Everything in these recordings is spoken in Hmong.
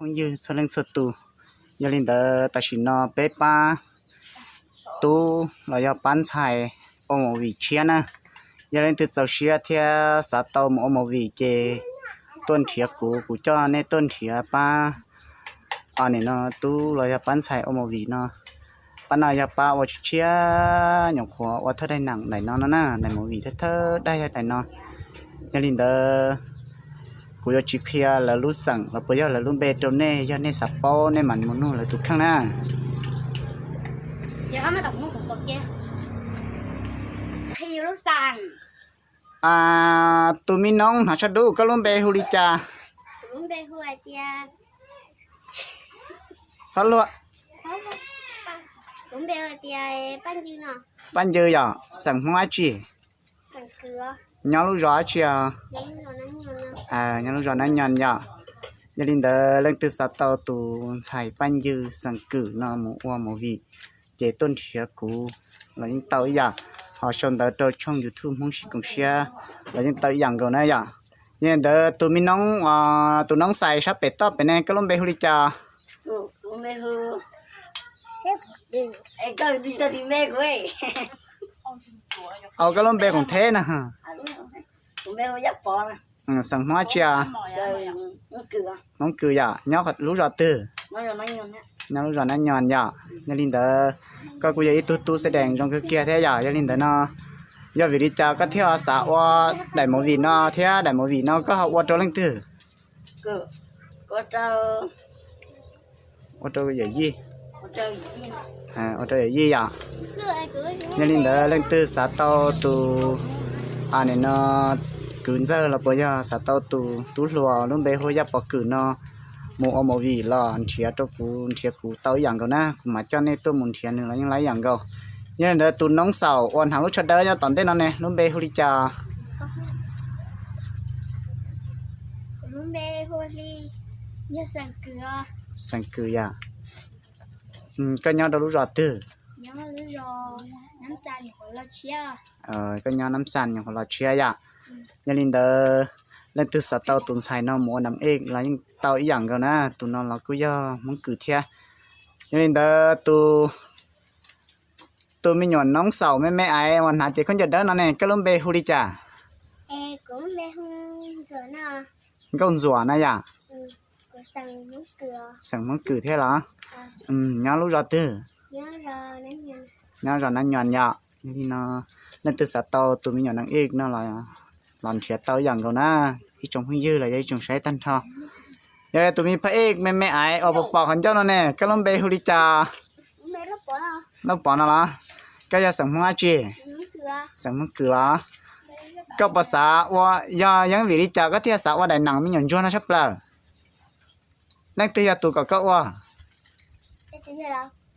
Phooj ywg txhua leej txhua tus, yog li ntawd tam sim no peb pab tub los yog pab ntxhais ua movie tshiab na. Yog leej twg txaus siab thiab xav tau mus ua movie ces tuaj nrhiav kuv, kuv coj nej tuaj nrhiav pab, o, nim no tub los yog pab ntxhais ua movie no. Pab no yog pab ua tshiab nyuam qhuav ua thawj daim neem daim no no na, daim movie thawj thawj daim yog daim no. Yog li ntawd kuv yuav tsis qhia lawv lub xeem los puas yog lawv lub npe rau nej, yog nej xav paub nej mam mus nug lawv tus kheej na. Tus me noob hnav tsho dub, koj lub npe hu li cas? Txhob luag. Paj Ncw yom, xeem Hmoob dab tsi? Nyob lub zos dab tsi os? Nyob lub zos Nab Nyoos yom. Yog li ntawd leej twg xav tau tus ntxhais Paj Ncw xeem Kwm no mus ua movie ces tuaj nrhiav kuv los yeej tau ib yam, ho sau ntawv rau tshooj YouTube Hmoob Sib Koom Siab los yeej tau ib yam nkaus na yom. Yog li ntawd tus me noob, tus noob xais sab pem toj pem ne, koj lub npe hu li cas? Au, koj lub npe Koom Theb na. Xeem Hmoob dab tsi? Hmoob Kwm yom, nyob lub zos twg? Nyob lub zos Nab Nyoos yom. Yog li ntawd koj kuj yog ib tug tub xab dees zoo kawg kiag thiab yom. Yog li ntawd no yog vim li cas koj thiaj xav ua daim movie no thiab daim movie no koj ho ua rau leej twg? Ua rau yawm yij. Ua rau yawm yij yom. Yog li ntawd leej twg xav tau tus, nim no kwv ntxawg los puas yog xav tau tus tub hluas lub npe hu Yaj Pov Kwm no mus ua movie los nrhiav rau kuv, nrhiav kuv tau ib yam nkaus na, kuv mam coj nej tuaj mus nrhiav nws los yeej laib ib yam nkaus. Yog li ntawd tus noob xaum uas hnav lub tsho dawb nyob tom ntej no ne, lub npe hu li cas? Xeem Kwm yom. Koj nyob rau lub zos twg? Koj nyob Nab Xas nyuam qhuav los tshiab yom. Yog li ntawd leej twg xav tau tus ntxhais no mus ua nees ej los yeej tau ib yam nkaus na, tus no los kuj yog Hmoob Kwm thiab. Yog li ntawd tus me nyuam noob xaum me me aiv uas hnav cev khaub ncaws dawb no ne, koj lub npe hu li cas? Nkauj Ntxuam na yom. Xeem Hmoob Kwm thiab los? Nyob lub zos twg? Nyob zos Nab Nyoos yom. Yog li no leej twg xav tau tus me nyuam nees ej no los nrhiav tau ib yam nkaus na, ib tsoom phooj ywg los yog ib tsoom saib tag nrho. Yog li tus me phab ej me me aiv uas pom pom qhov ncauj no ne, koj lub npe hu li cas? Lauj Pov no los? Koj yog xeem Hmoob dab tsi? Xeem Hmoob Kwm los? Koj puas xav ua, yog yeej vim li cas koj thiaj xav ua daim neem me nyuam ntsuag no tshaj plaws? Leej twg yog tus kom koj ua?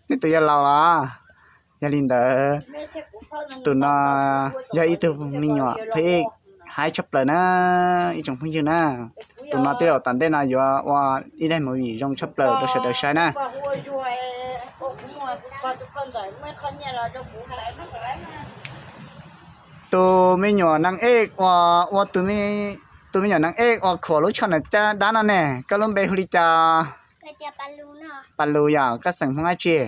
Nej tus yawg laus los? Yog li ntawd tus no yog ib tug me nyuam phab ej haib tshaj plaws na, ib tsoom phooj ywg na. Tus no tej zaum tom ntej no yuav ua ib daim movie zoo tshaj plaws rau sawv daws saib na. Tus me nyuam nees ej uas ua, tus me nyuam nees ej uas khuam lub tsho ntawm caj dab no ne, koj lub npe hu li cas? Pas Lus yom, koj xeem Hmoob dab tsi?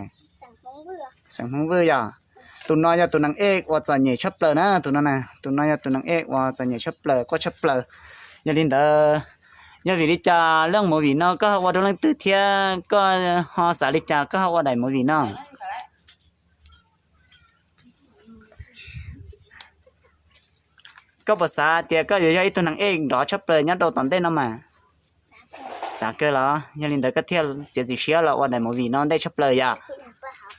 Xeem Hmoob Vwj yom. Tus no yog tus nees ej uas txom nyem tshaj plaws na, tus no, tus no yog tus nees ej uas txom nyem tshaj plaws, quaj tshaj plaws. Yog li ntawd, yog vim li cas leej movie no koj ho ua rau leej twg thiab koj ho xav li cas koj ho ua daim movie no? Koj puas xav tias koj yuav yog ib tug nees ej nrov tshaj plaws nyob rau tom ntej no mas? Xav kawg los? Yog li ntawd koj thiaj txiav txim siab los ua daim movie no ntej tshaj plaws yom.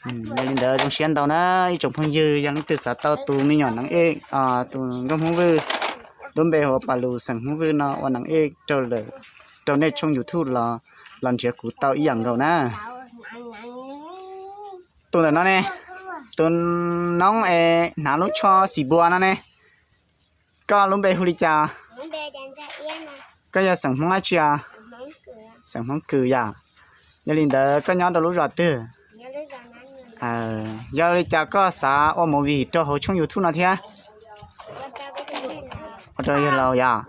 Yog li ntawd zoo siab ntau na ib tsoom phooj ywg, yog leej twg xav tau tus me nyuam nees ej, tus nkauj Hmoob Vwj, lub npe hu ua Pas Lus xeem Hmoob Vwj no ua nees ej rau nej tshooj YouTube los, los nrhiav kuv tau ib yam nkaus na. Tus ntawm no ne, tus noob es hnav lub tsho xim npua no ne, koj lub npe hu li cas? Koj yog xeem Hmoob dab tsi os? Xeem Hmoob Kws yom. Yog li ntawd koj nyob rau lub zos twg? Yog li cas koj xav ua movie rau hauv tshooj YouTube no thiab? Ua rau yawg laus yom.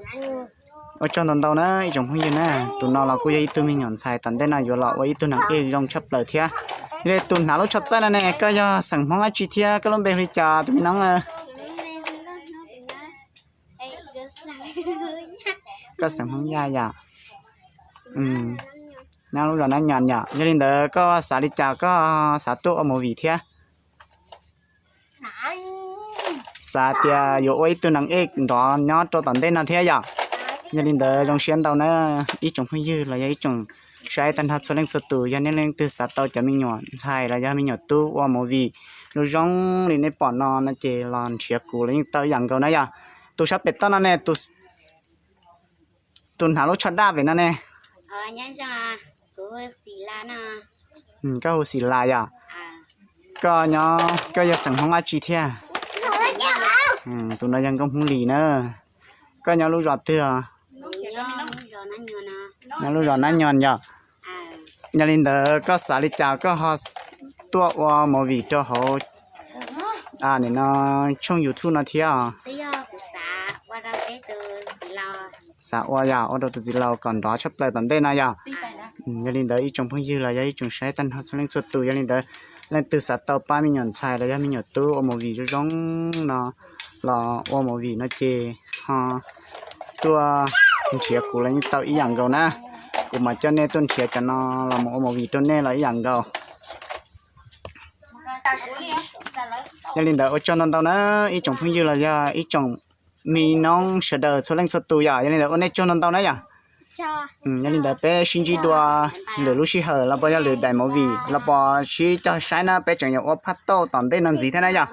Ua tsaug ntau ntau na ib tsoom phooj ywg na, tus no los kuj yog ib tug me nyuam ntxhais tom ntej no yuav los ua ib tug neeg ej zoo tshaj plaws thiab. Yog li tus hnav lub tsho txaij no ne, koj yog xeem Hmoob dab tsi thiab koj lub npe hu li cas tus me noob? Koj xeem Hmoob Yaj yom? Nyob lub zos Nab Nyos yom. Yog li ntawd koj xav li cas koj xav tuaj ua movie thiab? Xav tias yuav ua ib tug neeg ej nrov nyob rau tom ntej no thiab yom. Yog li ntawd zoo siab ntau na ib tsoom phooj ywg los yog ib tsoom saib tag nrho txhua leej txhua tus, yog nej leej twg xav tau cov me nyuam ntxhais los yog me nyuam tub ua movie zoo zoo li nej pom no no ces los nrhiav kuv los yeej tau ib yam nkaus na yom. Tus sab pem toj no ne, tus hnav lub tsho daj pem no ne, koj hu Xim Las yom? Koj nyob, koj yog xeem Hmoob dab tsi thiab? Tus no yog nkauj Hmoob Lis na. Koj nyob lub zos twg os? Nyob lub zos Nab Nyos yom. Yog li ntawd koj xav li cas koj ho tuaj ua movie rau hauv nim no tshooj YouTube no thiab os? Xav ua yom, ua rau tus txiv laus kom nrov tshaj plaws tom ntej no yom. Yog li ntawd ib tsoom phooj ywg los yog ib tsoom saib tag nrho txhua leej txhua tus, yog li ntawd leej twg xav tau pab me nyuam ntxhais los yog me nyuam tub ua movie zoo zoo no los ua movie no ces ho tuaj nrhiav kuv los yeej tau ib yam nkaus na. Kuv mam coj nej tuaj nrhiav cov no los mus ua movie rau nej los ib yam nkaus. Yog li ntawd ua tsaug ntau ntau na ib tsoom phooj ywg los yog ib tsoom me noob sawv daws txhua leej txhua tus yom. Yog li ntawd ua nej tsaug ntau ntau na yom. Yog li ntawd peb sib ntsib dua lwm lub sij hawm los puas yog lwm daim movie los puas sib cog saib na, peb tseem yuav ua phaj tauj tom ntej no ntxiv thiab na yom.